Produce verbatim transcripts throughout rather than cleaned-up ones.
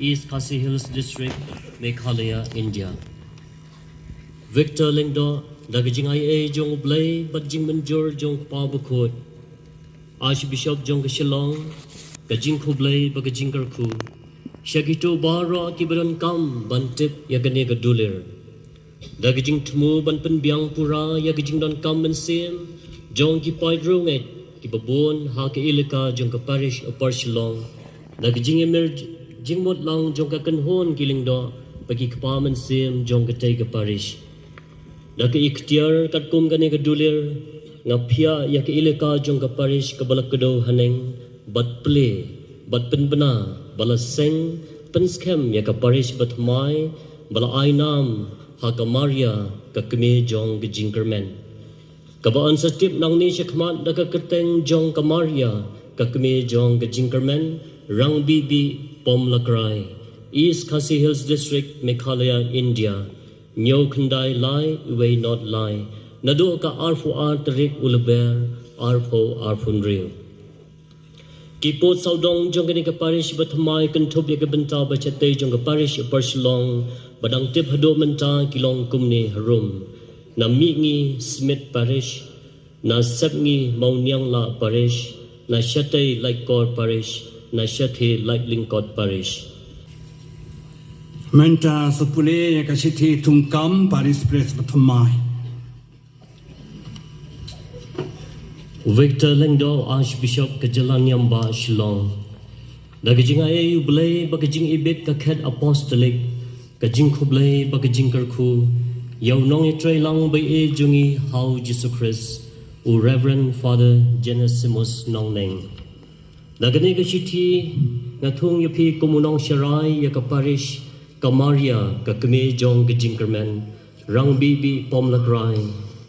East Khasi Hills District, Meghalaya, India. Victor Lyngdoh, da ka jingai ei jong U Blei bad jingmynjur jong U Kpa Bakhuid, Archbishop jong ka Shillong, ka jingkhublei bad ka jingkyrkhu sha kito baroh kiba donkam ban tip ïa kane ka dulir. Da ka jingthmu ban pynbiang pura ïa ka jingdonkam mynsiem jong ki paid riewngeit kiba bun ha ka elaka jong ka parish Upper Shillong, da ka jingïamir jingmut lang jong ka kynhun ki lyngdoh bad ki kpa mynsiem jong katei ka parish. Da ka iktiar katkum kane ka dulir, nga phiah ïa ka elaka jong ka parish kaba la kdew haneng bad plie bad pynbna ba la seng pynskhem ïa ka parish bathymmai ba la ai nam ha ka Maria, ka Kmie jong ka jingkyrmen. Kaba yn sa tip nangne shakhmat da ka kyrteng jong ka Maria, ka Kmie jong ka jingkyrmen, Rangbibi Pomlakrai, East Khasi Hills District, Meghalaya, India. Hynñiew khyndai lai, wei nod lai, naduh ka arphew ar tarik u Lber, arphew arphew hynriew. Ki pud sawdong jong kane ka parish bathymmai kynthup ïa ka bynta ba shatei jong ka parish Upper Shillong ba dang tip haduh mynta ki long kumne harum: na Mihngi Smit Parish, na Sepngi Mawnianglah Parish, na shatei Laitkor Parish, na shathie Laitlyngkot Parish. Mynta sa pule ïa ka shithi thungkam parish priest bathymmai. Victor Lyngdoh, Archbishop ka Jylla Niam Bah Shillong. Da ka jingai ei U Blei bad ka jingibit ka khet apostolic, ka jingkhublei bad ka jingkyrkhu ïa u nongïatreilang ba ïeit jong ngi ha u Jisu Khrist, u Reverend Father Genesimus Nongneng. Da kane ka shithi nga thung ïa phi kum u nongsharai ïa ka parish ka Maria, ka Kmie jong ka jingkyrmen, Rangbibi Pomlakrai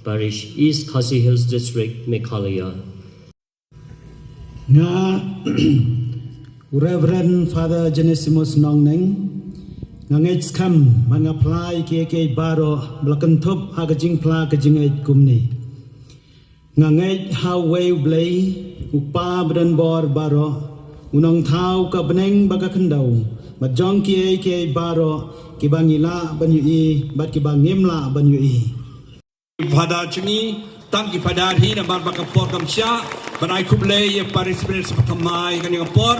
Parish, East Khasi Hills District, Meghalaya. Nga, u Reverend Father Genesimus Nongneng, nga ngeit skhem bad nga phla ïa kiei kiei baroh ba la kynthup ha ka jingphla ka jingngeit kumne. Nga ngeit ha uwei U Blei, U Kpa badonbor baroh, U Nongthaw ka bneng bad ka khyndew, bad jong kiei kiei baroh kiba ngi lah ban ïohi bad kiba ngim lah ban ïohi. Father jong ngi, tang ki Father hi namar ba ka por kam shah ban ai khublei ïa parish priest bathymmai kane ka por,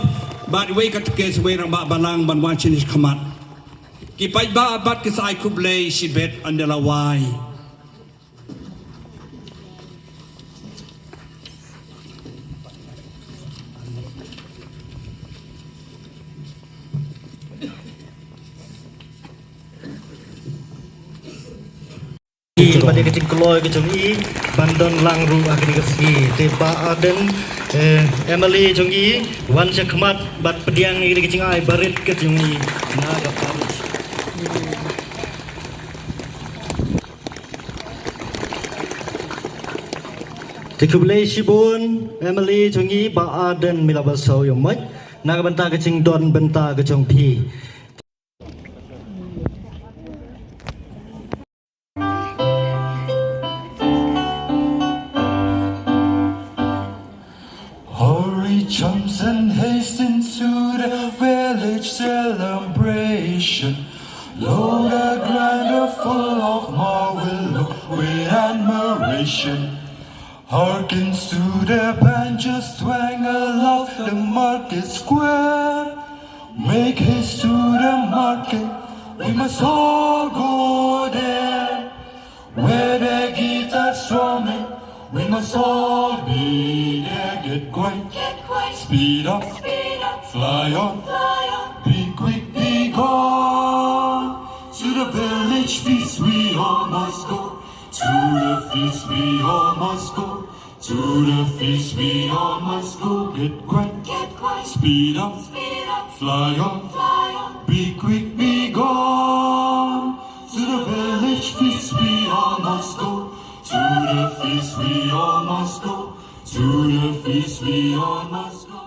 bad wei katekist, wei rangbah balang ban wan shane shakhmat. Ki paidbah bad ki sa ai khublei shibit, ynda la wai. Bad ïa ka jingkloi ka jong i ban don lang ruh ha kane ka sngi. Te Bah Ardent, eh, M L A jong i, wan shakhmat bad pdiang ïa ka jingai barit ka jong i na ka parish. Te khublei shibun, M L A jong i, Bah Ardent, me la ba sawdong ïa u mic na ka bynta ka jingdon bynta ka jong phi. Hurry, chums, and hasten to the village celebration. Lo, the grand are full of marvel, lo, with admiration. Hearkens to the banjos twang aloft the market square. Make haste to the market, we must all go there. Where the guitar strumming, we must all be there. Get going, get going. Speed up, speed up. Fly on, fly on. Be quick, be gone. To the village feast we all must go. To the feast we all must go. To the feast we all must go. Get quick, get quick. Speed up, speed up. Fly on, fly on. Be quick, be gone. To the village feast we all must go. To the feast we all must go. To the feast we all must go.